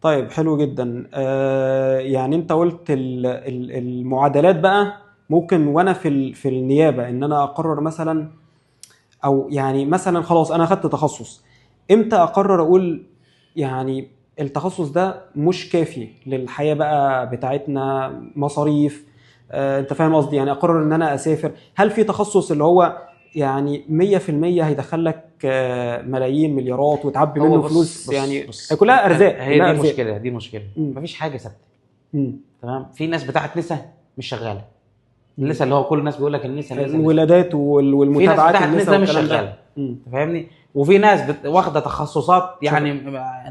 طيب حلو جدا. يعني انت قلت المعادلات بقى، ممكن وانا في النيابة ان انا اقرر مثلا، او يعني مثلا خلاص انا اخدت تخصص، امتى اقرر اقول يعني التخصص ده مش كافي للحياة بقى بتاعتنا، مصاريف، انت فاهم قصدي، يعني اقرر ان انا اسافر؟ هل في تخصص اللي هو يعني 100% هيدخل لك ملايين مليارات وتعبي هو منه بص فلوس؟ بص يعني بص، هي كلها ارزاق، هي كلها دي ارزاق. مشكلة، دي مشكلة. مفيش حاجة ثابتة. تمام. في ناس بتاعت نسا مش شغالة، النسا اللي هو كل الناس بيقول لك النسا النسا، النسا. الولادات والمتابعات، في ناس بتاعت النسا نسا مش والكلام ده. شغالة. انت فاهمني؟ وفي ناس واخده تخصصات يعني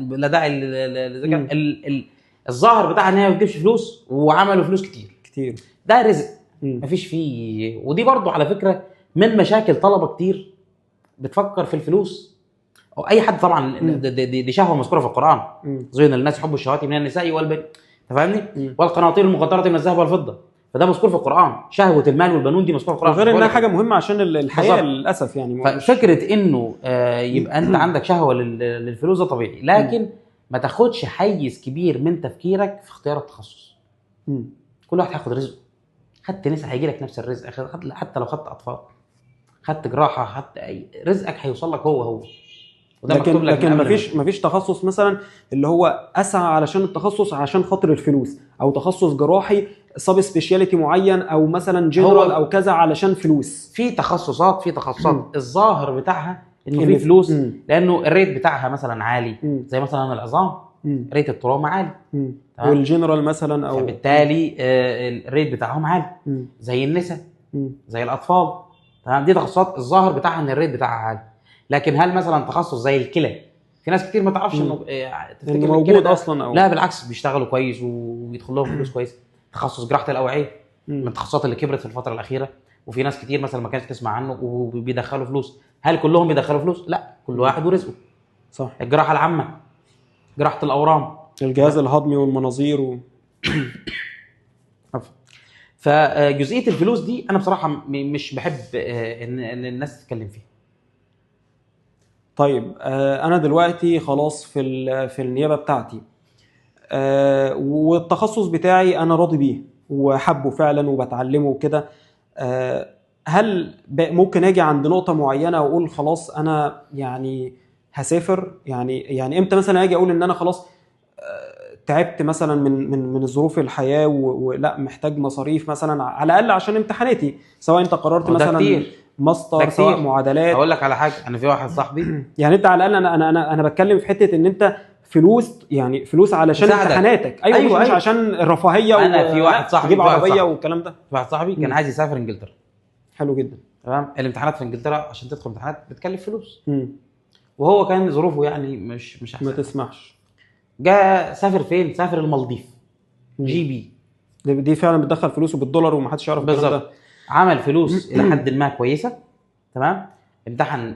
لا داعي لذكر الظاهر بتاعها ان هي ما بتجيبش فلوس، وعملوا فلوس كتير كتير. ده رزق. مفيش فيه. ودي برضو على فكرة من مشاكل طلبه كتير بتفكر في الفلوس، او اي حد طبعا. دي شهوة مذكورة في القران. زين للناس حب الشهوات من النساء والبنين، انت فاهمني؟ والقناطير المقنطرة من الذهب والفضة، فده مذكور في القران. شهوة المال والبنون دي مذكورة في القران. وغير انها بقول لك حاجة مهمة عشان الحياة بالظبط. للاسف يعني ففكره انه يبقى انت عندك شهوة للفلوس ده طبيعي، لكن ما تاخدش حيز كبير من تفكيرك في اختيار التخصص. كل واحد هياخد رزقه. خدت نسا هيجي لك نفس الرزق، حتى لو خدت اطفال، خدت جراحه، خدت اي رزقك هيوصل لك هو هو، وده لكن مكتوب لك من لكن قبل ما مفيش تخصص مثلا اللي هو اسعى علشان التخصص عشان خاطر الفلوس، او تخصص جراحي sub specialty معين، او مثلا جنرال او كذا علشان فلوس. في تخصصات الظاهر بتاعها انه إن في فلوس، لانه ال rate بتاعها مثلا عالي، زي مثلا العظام، rate ال trauma عالي. تمام؟ والجنرال مثلا او فبالتالي ال rate بتاعهم عالي، زي النساء، زي الاطفال. تمام؟ دي تخصصات الظاهر بتاعها ان ال rate بتاعها عالي. لكن هل مثلا تخصص زي الكلى، في ناس كتير ما تعرفش انه تفتكر انه إن الكلى موجود ده اصلا او لا بالعكس بيشتغلوا كويس وبيدخل لهم فلوس كويس. تخصص جراحه الاوعية من التخصصات اللي كبرت في الفترة الاخيرة، وفي ناس كتير مثلا ما كانتش تسمع عنه وبيدخلوا فلوس. هل كلهم بيدخلوا فلوس؟ لا، كل واحد ورزقه. الجراحة العامة، جراحه الاورام، الجهاز الهضمي والمناظير عفوا. فجزئيه الفلوس دي انا بصراحة مش بحب ان الناس تتكلم فيها. طيب، انا دلوقتي خلاص في النيابة بتاعتي، والتخصص بتاعي انا راضي بيه وحبه فعلا وبتعلمه وكده، هل ممكن اجي عند نقطة معينة واقول خلاص انا يعني هسافر؟ يعني امتى مثلا اجي اقول ان انا خلاص، تعبت مثلا من الظروف الحياة ولا محتاج مصاريف مثلا على الاقل عشان امتحاناتي، سواء انت قررت هو ده مثلا كتير. ماستر، ده كتير. سواء معادلات. اقول لك على حاجة، انا في واحد صاحبي يعني انت على الاقل انا بتكلم في حتة ان انت فلوس، يعني فلوس علشان تساعدك. امتحاناتك. ايوه، مش عشان الرفاهية أنا في واحد صاحبي، تجيب في واحد عربية صاحبي. والكلام ده. في واحد صاحبي كان عايز يسافر انجلترا. حلو جدا. تمام. الامتحانات في انجلترا عشان تدخل امتحانات بتكلف فلوس. وهو كان ظروفه يعني مش احسن. ما تسمحش. جاء سافر فين؟ سافر المالديف. GP. دي فعلا بتدخل فلوسه بالدولار ومحدش يعرف الكلام ده. بالظبط. عمل فلوس الى حد ما كويسة. تمام. امتحن،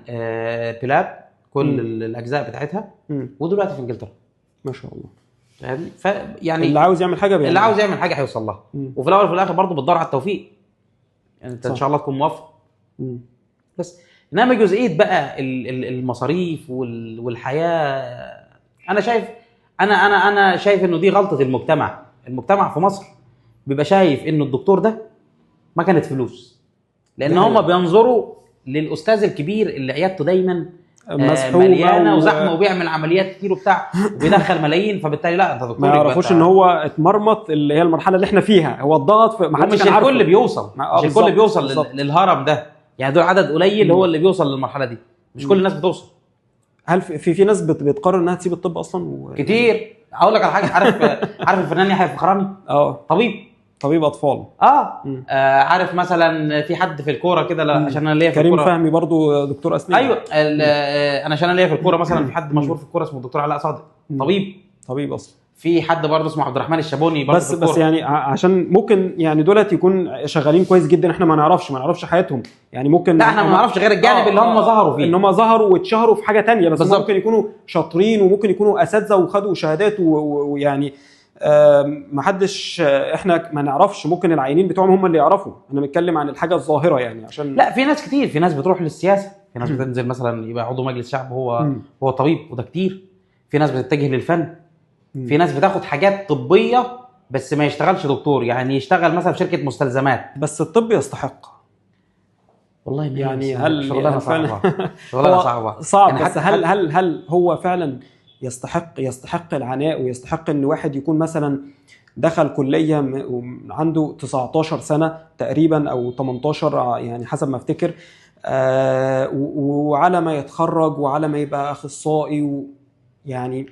PLAB كل الاجزاء بتاعتها. ودلوقتي في انجلترا. ما شاء الله. فاهمني؟ يعني اللي عاوز يعمل حاجة بيعملها. اللي عاوز يعمل حاجة هيوصل لها. وفي الاول وفي الاخر برضه بتدور على التوفيق. يعني انت ان شاء الله تكون موفق. بس انما جزئية بقى المصاريف والحياة، انا شايف انه دي غلطه المجتمع. المجتمع في مصر بيبقى شايف انه الدكتور ده ما كانت فلوس، لان دي هم حقيقة. بينظروا للاستاذ الكبير اللي عيادته دايما، مسحوبة مليانة وزحمه وبيعمل عمليات كتير وبتاع وبيدخل ملايين، فبالتالي لا انت دكتور ما يبقى يعرفوش انت ان هو اتمرمط، اللي هي المرحلة اللي احنا فيها، هو اتضغط ما حدش ومش كان عارفه. الكل بيوصل. مش الكل بيوصل للهرم ده، يعني دول عدد قليل هو اللي بيوصل للمرحلة دي، مش كل الناس بتوصل. هل في ناس بتقرر انها تسيب الطب اصلا كتير. اقول لك على حاجة، عارف الفنان يحيى الفخراني؟ طبيب. طبيب اطفال. عارف مثلا في حد في الكورة كده، لا، عشان انا ليا في كريم الكورة. فهمي برضو دكتور اسنان. ايوه، انا عشان انا ليا في الكورة مثلا في حد مشهور في الكورة اسمه الدكتور علاء صادق، طبيب. طبيب اصلا. في حد برضه اسمه عبد الرحمن الشابوني برضه في بس الكورة. عشان ممكن دولت يكون شغالين كويس جدا، احنا ما نعرفش حياتهم، يعني ممكن لا، احنا ما نعرفش غير الجانب اللي هم ظهروا فيه، ان هم ظهروا واتشهروا في حاجة تانية، بس ممكن يكونوا شاطرين وممكن يكونوا اساتذة وخدوا شهادات ويعني، ما حدش، احنا ما نعرفش، ممكن العينين بتوعهم هم اللي يعرفوا. انا بنتكلم عن الحاجة الظاهرة يعني عشان لا، في ناس كتير، في ناس بتروح للسياسة، في ناس بتنزل مثلا يبقى عضو مجلس شعب هو طبيب، وده كتير. في ناس بتتجه للفن، في ناس بتاخد حاجات طبية بس ما يشتغلش دكتور، يعني يشتغل مثلا في شركة مستلزمات. بس الطب يستحق والله يعني. هل شغلانة صعبة، شغلانة صعبة صعب يعني. بس هل هل هل هو فعلا يستحق العناء، ويستحق ان واحد يكون مثلا دخل كليه عنده 19 سنة تقريبا او 18 يعني حسب ما افتكر، وعلى ما يتخرج وعلى ما يبقى اخصائي ويعني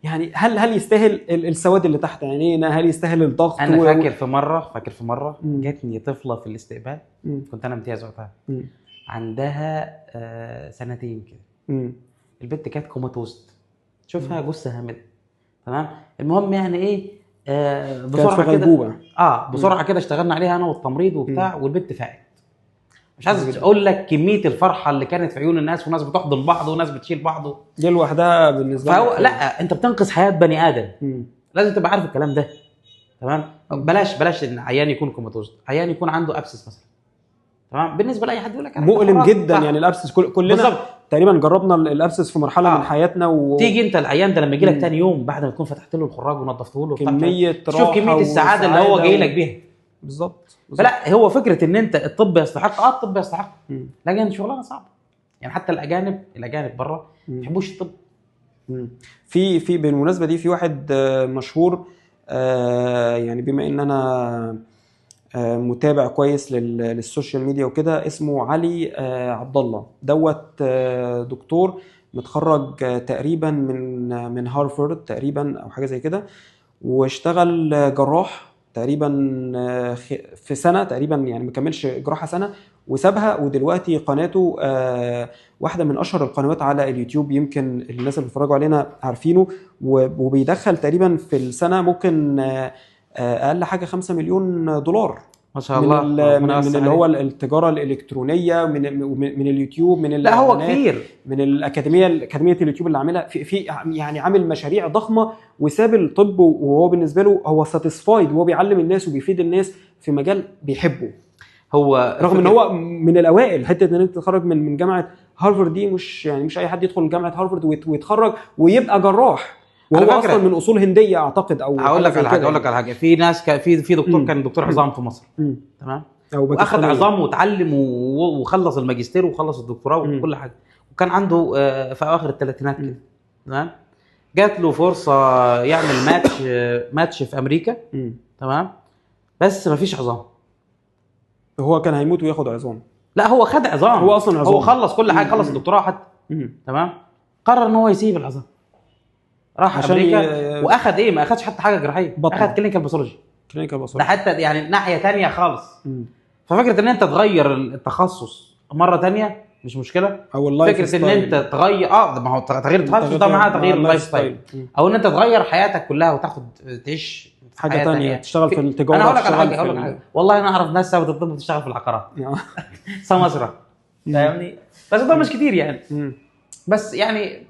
يعني هل يستاهل السواد اللي تحت عينينا؟ هل يستاهل الضغط؟ انا فاكر في مرة جاتني طفله في الاستقبال، كنت انا امتياز وقتها، عندها سنتين كده. البنت كانت comatose، تشوفها جثة هامدة، تمام. المهم يعني ايه، بسرعة كده بسرعة كده اشتغلنا عليها انا والتمريض وبتاع، والبنت فاقت. مش عايز اقول لك كمية الفرحة اللي كانت في عيون الناس، وناس بتحضن بعض وناس بتشيل بعض. دي لوحدها بالنسبة لك لا، انت بتنقذ حياة بني ادم. لازم تبقى عارف الكلام ده، تمام. بلاش ان عيان يكون comatose، عيان يكون عنده abscess مثلا، تمام. بالنسبة لاي حد يقول لك مؤلم جدا يعني ال abscess، كلنا بالزبط. تقريبا جربنا ال abscess في مرحلة من حياتنا. تيجي انت العيان ده لما يجي لك ثاني يوم بعد ما تكون فتحت له الخراج ونظفته له، كمية راحة، شوف كمية السعادة اللي هو جاي لك بيها. بالظبط. فلا، هو فكرة ان انت الطب يستحق، الطب يستحق، لكن شغلانة صعبة يعني. حتى الاجانب بره ما بيحبوش الطب. في بالمناسبة دي في واحد مشهور، يعني بما ان انا متابع كويس لل social media وكده، اسمه علي عبد الله دوت، دكتور متخرج تقريبا من هارفارد تقريبا او حاجة زي كده، واشتغل جراح تقريبا في سنة تقريبا، يعني ما كملش جراحه سنة وسابها، ودلوقتي قناته واحدة من اشهر القنوات على اليوتيوب، يمكن الناس اللي بيتفرجوا علينا عارفينه، وبيدخل تقريبا في السنة ممكن اقل حاجة 5 مليون دولار ما شاء الله، من اللي هو التجارة الالكترونية، من اليوتيوب، من لا هو كتير، من الاكاديمية، اكاديمية اليوتيوب اللي عاملها في يعني عامل مشاريع ضخمة، وساب الطب وهو بالنسبة له هو satisfied، وهو بيعلم الناس وبيفيد الناس في مجال بيحبه هو، رغم ان هو من الاوائل. حتة ان انت تتخرج من جامعه هارفارد دي مش يعني مش اي حد يدخل جامعه هارفارد ويتخرج ويبقى جراح، وهو اصلا من اصول هنديه اعتقد. او هقول لك على حاجة، اقول لك على حاجة، في ناس في دكتور كان دكتور عظام في مصر، تمام، واخد عظام وتعلم وخلص الماجستير وخلص الدكتوراه وكل حاجة، وكان عنده في اواخر الثلاثينات كده، تمام. جات له فرصة يعمل ماتش في امريكا، تمام، بس ما فيش عظام. هو كان هيموت وياخد عظام؟ لا، هو خد عظام، هو اصلا عظام، هو خلص كل حاجة، خلص الدكتوراه حتى، تمام. قرر ان هو يسيب العظام، راح امريكا واخد ايه، ما اخدش حتى حاجة جراحية، اخد clinical pathology. clinical pathology ده حتى يعني ناحية ثانية خالص. ففكره ان انت تغير التخصص مرة ثانية مش مشكلة، او ال life فكرة ان انت تغير ما هو تغيير التخصص ده معاه تغيير ال lifestyle، او ان انت تغير حياتك كلها وتاخد تعيش حاجة ثانية، تشتغل في التجارة. انا اقول لك على حاجة، اقول لك حاجة، والله انا اعرف ناس سابت الطب بتشتغل في العقارات سمسره، فاهمني؟ بس ده مش كتير يعني. بس يعني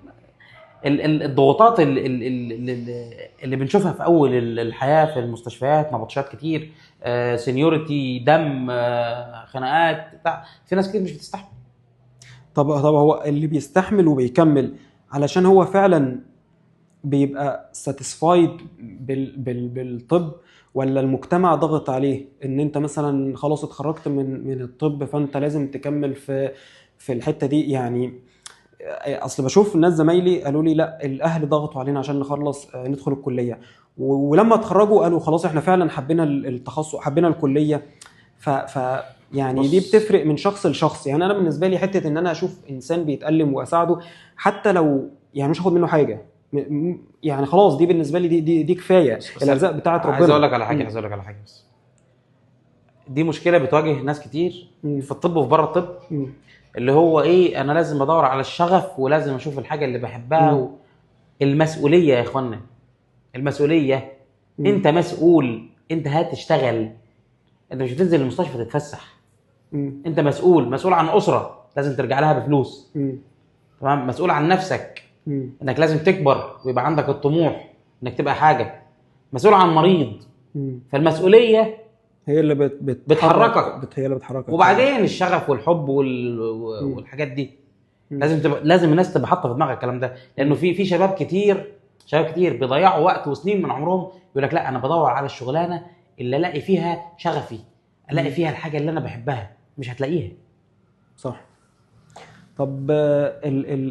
الضغوطات اللي بنشوفها في اول الحياة في المستشفيات، نبطشات كتير، seniority، دم، خناقات، بتاع، في ناس كتير مش بتستحمل. طب هو اللي بيستحمل وبيكمل علشان هو فعلا بيبقى satisfied بالطب، ولا المجتمع ضغط عليه ان انت مثلا خلاص اتخرجت من الطب فانت لازم تكمل في الحتة دي؟ يعني اصل بشوف ناس زمايلي قالوا لي لا، الاهل ضغطوا علينا عشان نخلص ندخل الكلية، ولما اتخرجوا قالوا خلاص احنا فعلا حبينا التخصص، حبينا الكلية. ف يعني دي بتفرق من شخص لشخص. يعني انا بالنسبة لي حتة ان انا اشوف انسان بيتالم واساعده حتى لو يعني مش هاخد منه حاجة، يعني خلاص دي بالنسبة لي دي دي كفاية، الارزاق بتاعه ربنا. عايز اقول لك على حاجة، عايز اقول لك على حاجة، بس دي مشكلة بتواجه ناس كتير في الطب وفي بره الطب، اللي هو ايه، انا لازم ادور على الشغف ولازم اشوف الحاجة اللي بحبها. المسؤولية يا اخوانا، المسؤولية. انت مسؤول، انت هتشتغل، انت مش بتنزل المستشفى تتفسح. انت مسؤول، مسؤول عن اسره لازم ترجع لها بفلوس، تمام، مسؤول عن نفسك انك لازم تكبر ويبقى عندك الطموح انك تبقى حاجة، مسؤول عن مريض. فالمسؤوليه هي اللي بتحركك، هي اللي بتحركك. وبعدين الشغف والحب والحاجات دي لازم تبقى، لازم الناس تبقى حاطه في دماغها الكلام ده، لانه في شباب كتير شباب كتير بيضيعوا وقت وسنين من عمرهم، يقول لك لا انا بدور على الشغلانة اللي الاقي فيها شغفي، الاقي فيها الحاجة اللي انا بحبها، مش هتلاقيها. صح. طب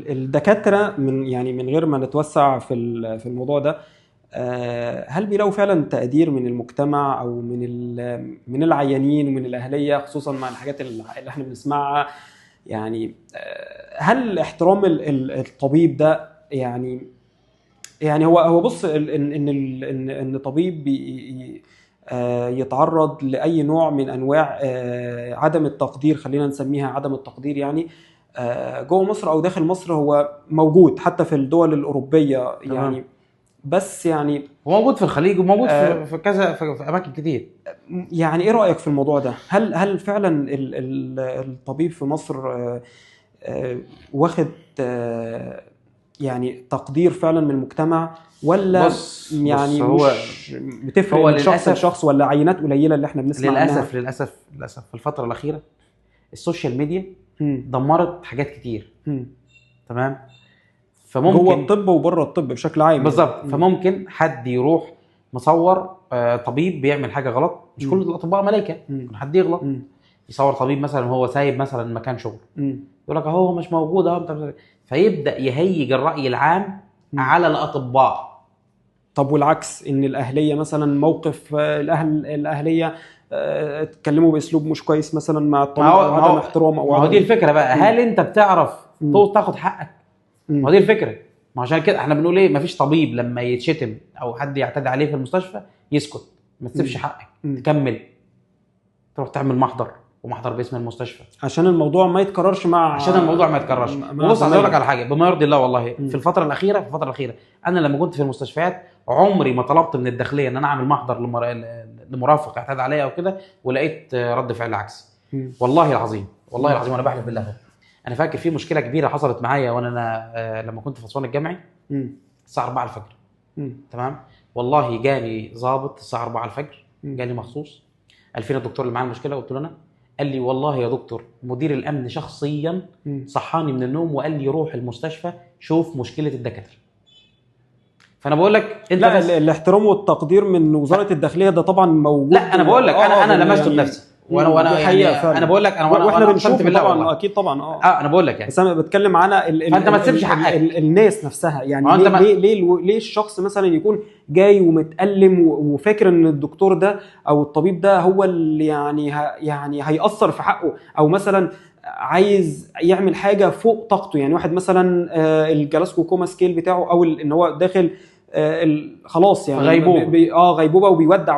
الدكاترة من يعني من غير ما نتوسع في الموضوع ده، هل بيلاقوا فعلا تقدير من المجتمع او من العيانين ومن الاهلية، خصوصا مع الحاجات اللي احنا بنسمعها؟ يعني هل احترام الطبيب ده يعني هو بص ان ان ان طبيب يتعرض لاي نوع من انواع عدم التقدير، خلينا نسميها عدم التقدير، يعني جوه مصر او داخل مصر، هو موجود حتى في الدول الاوروبية يعني، بس يعني وموجود في الخليج وموجود في كذا في اماكن كتير. يعني ايه رايك في الموضوع ده؟ هل فعلا الطبيب في مصر واخد يعني تقدير فعلا من المجتمع، ولا بص يعني بص هو مش بتفرق من شخص لشخص، ولا عينات قليله اللي احنا بنسمع عنها؟ للاسف للاسف في الفترة الاخيرة ال social media دمرت حاجات كتير. تمام. فممكن جوه الطب وبره الطب بشكل عام بالظبط يعني. فممكن حد يروح مصور طبيب بيعمل حاجة غلط، مش كل الاطباء ملائكة، ممكن حد يغلط، يصور طبيب مثلا وهو سايب مثلا مكان شغله، يقول لك اهو مش موجود اهو، فيبدا يهيج الراي العام على الاطباء. طب والعكس، ان الاهلية مثلا موقف الاهلية اتكلموا باسلوب مش كويس مثلا مع الطبيب، او عدم احترام، او ما هو دي الفكرة بقى. هل انت بتعرف تاخد حقك؟ ما دي الفكرة. ما عشان كده احنا بنقول ايه، مفيش طبيب لما يتشتم او حد يعتدي عليه في المستشفى يسكت، ما تسيبش حقك، تكمل، تروح تعمل محضر، ومحضر باسم المستشفى، عشان الموضوع ما يتكررش مع عشان الموضوع ما يتكررش. بص عايز اقول لك على حاجة بما يرضي الله، والله في الفترة الاخيرة انا لما كنت في المستشفيات عمري ما طلبت من الداخلية ان انا اعمل محضر لمرافق اعتدى عليا او كده، ولقيت رد فعل عكسي. والله العظيم، والله العظيم انا بحلف بالله. انا فاكر في مشكلة كبيرة حصلت معايا وانا لما كنت في اسوان الجامعي الساعة 4 الفجر. تمام. والله جاني ضابط الساعة 4 الفجر، جاني مخصوص، قال فين الدكتور اللي معاه المشكلة؟ قلت له انا. قال لي والله يا دكتور مدير الامن شخصيا صحاني من النوم وقال لي روح المستشفى شوف مشكلة الدكاترة. فانا بقول لك انت لا، الاحترام والتقدير من وزارة الداخلية ده طبعا موجود. لا انا بقول لك انا لمسته يعني بنفسي، وانا يعني انا بقول لك انا واحنا بنشوف طبعا، اكيد طبعا. انا بقول لك يعني، بس انا بتكلم على فانت ما تسيبش حقك. الناس نفسها يعني، ليه ليه ليه الشخص مثلا يكون جاي ومتألم وفاكر ان الدكتور ده او الطبيب ده هو اللي يعني هيأثر في حقه، او مثلا عايز يعمل حاجة فوق طاقته. يعني واحد مثلا ال Glasgow Coma Scale بتاعه، او ان هو داخل خلاص يعني غيبوبة، غيبوبة وبيودع،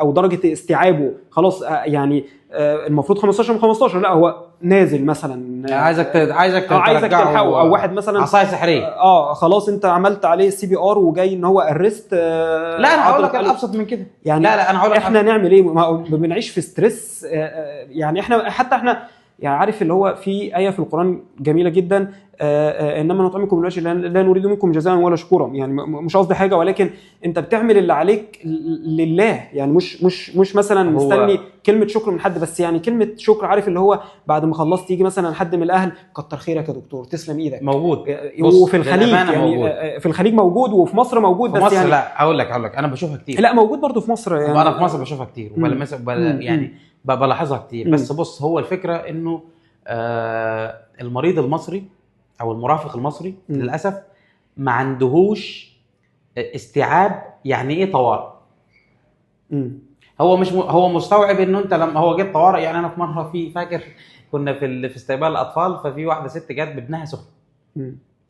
او درجه استيعابه خلاص يعني المفروض 15 من 15، لا هو نازل مثلا، عايزك تلحقه، او واحد مثلا عصاية سحريه، خلاص انت عملت عليه CPR وجاي ان هو arrest. لا انا هقول لك ابسط من كده يعني. لا انا هقول لك احنا نعمل ايه؟ ما بنعيش في stress يعني. احنا حتى احنا يعني عارف اللي هو في آية في القرآن جميلة جدا، إنما نطعمكم لوجه الله لا نريد منكم جزاء ولا شكورا. يعني مش قصدي حاجة، ولكن أنت بتعمل اللي عليك لله، يعني مش مش مش مثلا مستني كلمة شكر من حد، بس يعني كلمة شكر، عارف اللي هو بعد ما خلصت يجي مثلا حد من الأهل، كتر خيرك يا دكتور، تسلم إيدك. موجود. وفي الخليج يعني موجود. في الخليج موجود، وفي مصر موجود، بس مصر يعني لا هقول لك أنا بشوفها كتير. لا موجود برضو في مصر يعني. أنا في مصر بشوفها كتير يعني بلاحظها كتير. بس بص، هو الفكرة انه المريض المصري او المرافق المصري للاسف ما عندهوش استيعاب يعني ايه طوارئ. هو مش هو مستوعب انه انت لما هو جه طوارئ. يعني انا في مرة فاكر كنا في استقبال الاطفال، ففي واحدة ست جت بابنها سخن.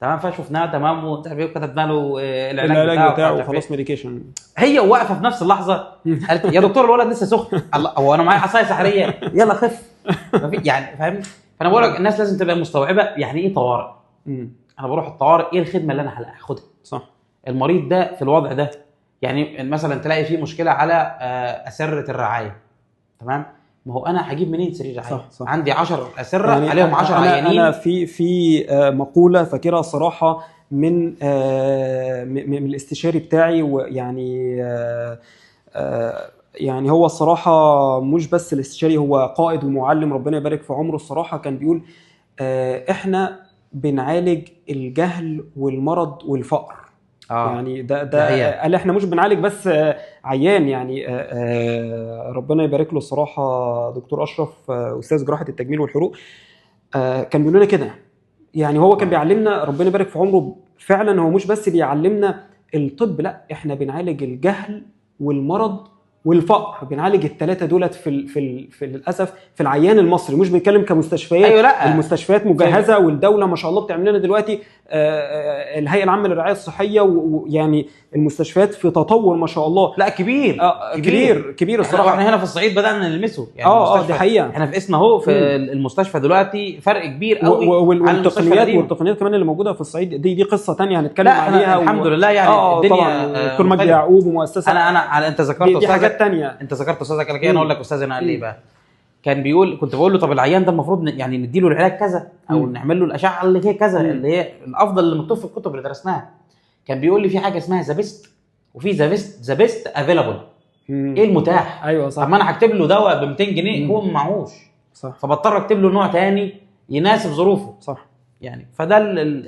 تمام، فشفناها تمام وكتبنا له العلاج بتاعه وخلاص medication. هي واقفة في نفس اللحظة قالت يا دكتور الولد لسه سخن. الله، هو انا معايا عصاية سحريه، يلا خف يعني فاهم. فانا بقول لك الناس لازم تبقى مستوعبة يعني ايه طوارئ. انا بروح الطوارئ ايه الخدمة اللي انا هاخدها؟ صح. المريض ده في الوضع ده، يعني مثلا تلاقي فيه مشكلة على اسره الرعاية، تمام، ما هو انا هجيب منين سرير رعاية؟ صح صح. عندي 10 اسره يعني عليهم 10 عيانين. انا في مقولة فاكرها صراحة من من الاستشاري بتاعي، ويعني يعني هو الصراحة مش بس الاستشاري، هو قائد ومعلم ربنا يبارك في عمره. الصراحة كان بيقول احنا بنعالج الجهل والمرض والفقر. يعني ده قال احنا مش بنعالج بس عيان يعني. ربنا يبارك له الصراحة دكتور اشرف، استاذ جراحه التجميل والحروق، كان بيقول لنا كده يعني. هو كان بيعلمنا، ربنا يبارك في عمره فعلا، هو مش بس بيعلمنا الطب، لا احنا بنعالج الجهل والمرض والفقر، بنعالج الثلاثة دولت في في في للاسف في العيان المصري. مش بنتكلم كمستشفيات. أيوة لا. المستشفيات مجهزة والدولة ما شاء الله بتعمل لنا دلوقتي الهيئة العامة للرعاية الصحية، ويعني المستشفيات في تطور ما شاء الله. لا كبير كبير كبير الصراحة. احنا هنا في الصعيد بدانا نلمسه يعني. دي حقيقة. احنا في اسنا اهو في المستشفى دلوقتي فرق كبير قوي. والتقنيات كمان اللي موجودة في الصعيد دي قصة ثانية هنتكلم عليها. الحمد لله يعني الدنيا. دكتور مجدي يعقوب ومؤسسة. انا انت ذكرت دي حاجات تانية. انت ذكرت استاذك قال لك ايه، انا اقول لك استاذنا قال ايه بقى. كان بيقول، كنت بقول له طب العيان ده المفروض يعني نديله العلاج كذا او نعمل له الاشعة اللي هي كذا اللي هي الافضل اللي مكتوب في الكتب اللي درسناها. كان بيقول لي في حاجة اسمها the best وفي the best the best available. ايه المتاح؟ ايوه صح. طب ما انا هكتب له دواء ب 200 جنيه هو معهوش، صح، فبضطر اكتب له نوع تاني يناسب ظروفه، صح يعني. فده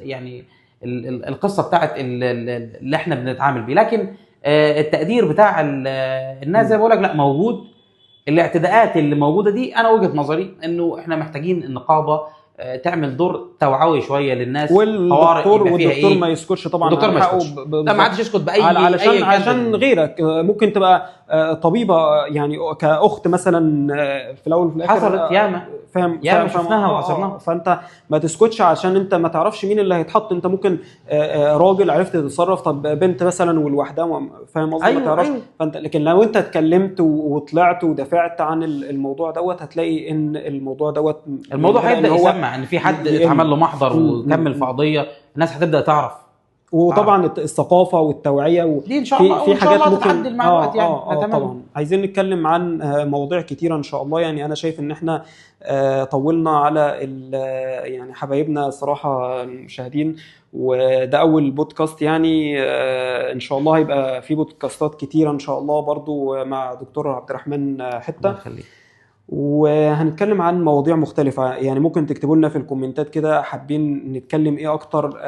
يعني القصة بتاعت اللي احنا بنتعامل بيه. لكن التقدير بتاع الناس زي ما بقول لك لا موجود. الاعتداءات اللي موجودة دي انا وجهه نظري انه احنا محتاجين النقابة تعمل دور توعوي شوية للناس. والدكتور إيه؟ ما يسكتش طبعا. الدكتور ما يسكتش، لا ما عادش يسكت باي علشان عشان غيرك ممكن تبقى طبيبه يعني كاخت مثلا في الاول وفي الاخر. حصلت ياما، فاهم، ياما شفناها وعصرناها. فانت ما تسكتش عشان انت ما تعرفش مين اللي هيتحط. انت ممكن راجل عرفت تتصرف، طب بنت مثلا ولوحدها، فاهم قصدي؟ أيوة، ما تعرفش. أيوة. فانت لكن لو انت اتكلمت وطلعت ودافعت عن الموضوع دوت، هتلاقي ان الموضوع دوت الموضوع هيبدا يسمع ان في حد اتعمل له محضر وكمل في قضية، الناس هتبدا تعرف. وطبعا الثقافة والتوعية دي ان شاء الله في حاجات ممكن تتعدل مع الوقت يعني. طبعا عايزين نتكلم عن مواضيع كتيرة ان شاء الله. يعني انا شايف ان احنا طولنا على يعني حبايبنا صراحة المشاهدين، وده اول بودكاست يعني. ان شاء الله هيبقى في بودكاستات كتيرة ان شاء الله برضو مع دكتور عبد الرحمن حتة، وهنتكلم عن مواضيع مختلفة. يعني ممكن تكتبوا لنا في الكومنتات كده حابين نتكلم ايه اكتر.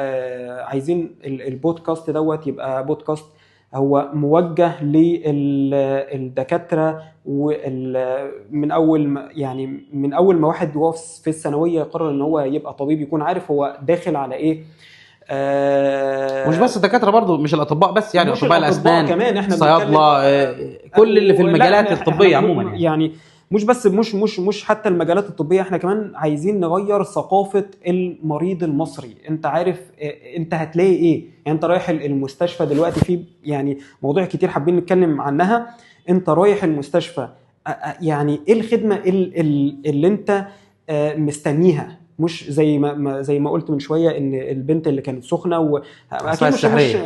عايزين البودكاست دوت يبقى بودكاست هو موجه للدكاترة، من اول ما يعني من اول ما واحد وهو في الثانوية يقرر ان هو يبقى طبيب يكون عارف هو داخل على ايه. مش بس الدكاترة برضو، مش الاطباء بس يعني، اطباء الاسنان كمان، احنا صيادله، كل اللي في المجالات الطبية عموما يعني. مش بس مش مش مش حتى المجالات الطبية، احنا كمان عايزين نغير ثقافة المريض المصري. انت عارف انت هتلاقي ايه يعني. انت رايح المستشفى دلوقتي، في يعني مواضيع كتير حابين نتكلم عنها. انت رايح المستشفى يعني ايه الخدمة اللي انت مستنيها؟ مش زي ما زي ما قلت من شوية ان البنت اللي كانت سخنة اكيد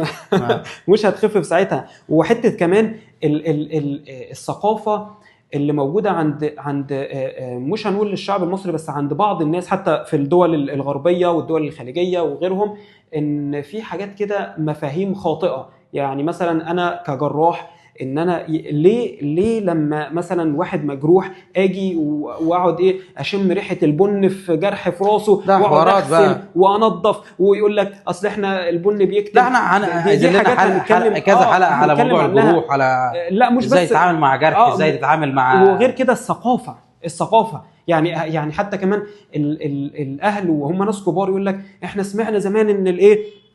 مش هتخف في ساعتها. وحتة كمان الثقافة اللي موجودة عند مش هنقول للشعب المصري بس، عند بعض الناس حتى في الدول الغربية والدول الخليجية وغيرهم، ان في حاجات كده مفاهيم خاطئه. يعني مثلا انا كجراح، ان انا ليه لما مثلا واحد مجروح اجي واقعد ايه اشم ريحه البن في جرح في راسه واقعد اغسل وانظف، ويقول لك اصل احنا البن بيكتم. لا احنا عايزين لنا حلقة كذا حلقة على موضوع الجروح، على لا مش ازاي تتعامل مع جرح، ازاي تتعامل مع، وغير كده الثقافة يعني حتى كمان ال ال الاهل وهم ناس كبار يقول لك احنا سمعنا زمان ان الايه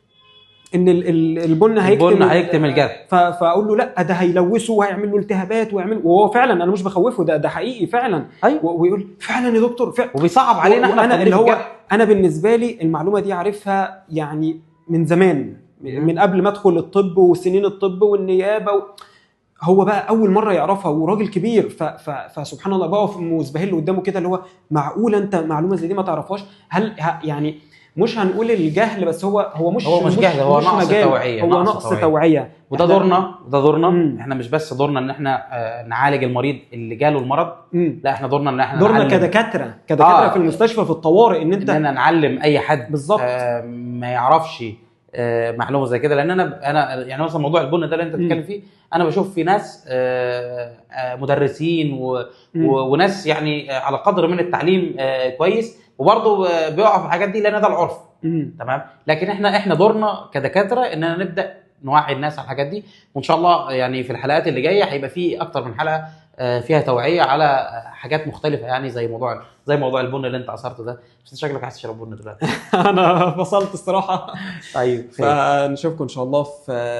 ان البن هيكتم الجرح، فاقول له لا ده هيلوثه وهيعمل له التهابات ويعمل، وهو فعلا انا مش بخوفه، ده حقيقي فعلا. أيوة. ويقول فعلا يا دكتور فعلا، وبيصعب علينا احنا. انا اللي هو انا بالنسبة لي المعلومة دي عارفها يعني من زمان، من قبل ما ادخل الطب وسنين الطب والنيابه هو بقى اول مرة يعرفها وراجل كبير. فسبحان الله بقف مزبهل قدامه كده، اللي هو معقولة انت معلومة زي دي ما تعرفهاش؟ هل يعني مش هنقول الجهل، بس هو مش جهل، هو نقص توعيه، هو نقص توعيه. وده دورنا، وده دورنا. احنا مش بس دورنا ان احنا نعالج المريض اللي جاله المرض، لا احنا دورنا ان احنا دورنا كدكاتره في المستشفى في الطوارئ، ان انت اننا نعلم اي حد بالظبط ما يعرفش معلومة زي كده. لان انا يعني مثلا موضوع البن ده اللي انت بتتكلم فيه، انا بشوف في ناس مدرسين وناس يعني على قدر من التعليم كويس، وبرضه بيقعوا في الحاجات دي لان ده العرف. تمام. لكن احنا دورنا كدكاتره اننا نبدا نوعي الناس على الحاجات دي. وان شاء الله يعني في الحلقات اللي جاية هيبقى في اكتر من حلقة فيها توعيه على حاجات مختلفة، يعني زي موضوع البن اللي انت اثرته ده. بس شكلك عايز تشرب بن دلوقتي. انا فصلت الصراحة. طيب فنشوفكم ان شاء الله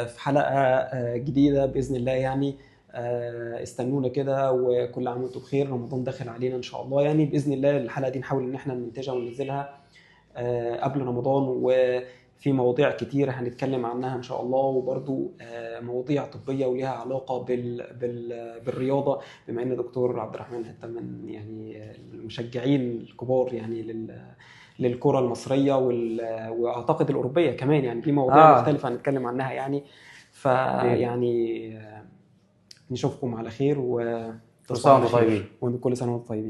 في حلقة جديدة باذن الله يعني. استنونا كده، وكل عام وانتم بخير. رمضان داخل علينا ان شاء الله يعني، باذن الله الحلقة دي نحاول ان احنا ننتجها وننزلها قبل رمضان، وفي مواضيع كتير هنتكلم عنها ان شاء الله، وبرضو مواضيع طبية وليها علاقة بالرياضة، بما ان دكتور عبد الرحمن حتى من يعني المشجعين الكبار يعني للكرة المصرية واعتقد الاوروبية كمان، يعني في مواضيع مختلفة هنتكلم عنها يعني. فيعني نشوفكم على خير، وتصبحوا طيبين، وكل سنة وانتم طيبين.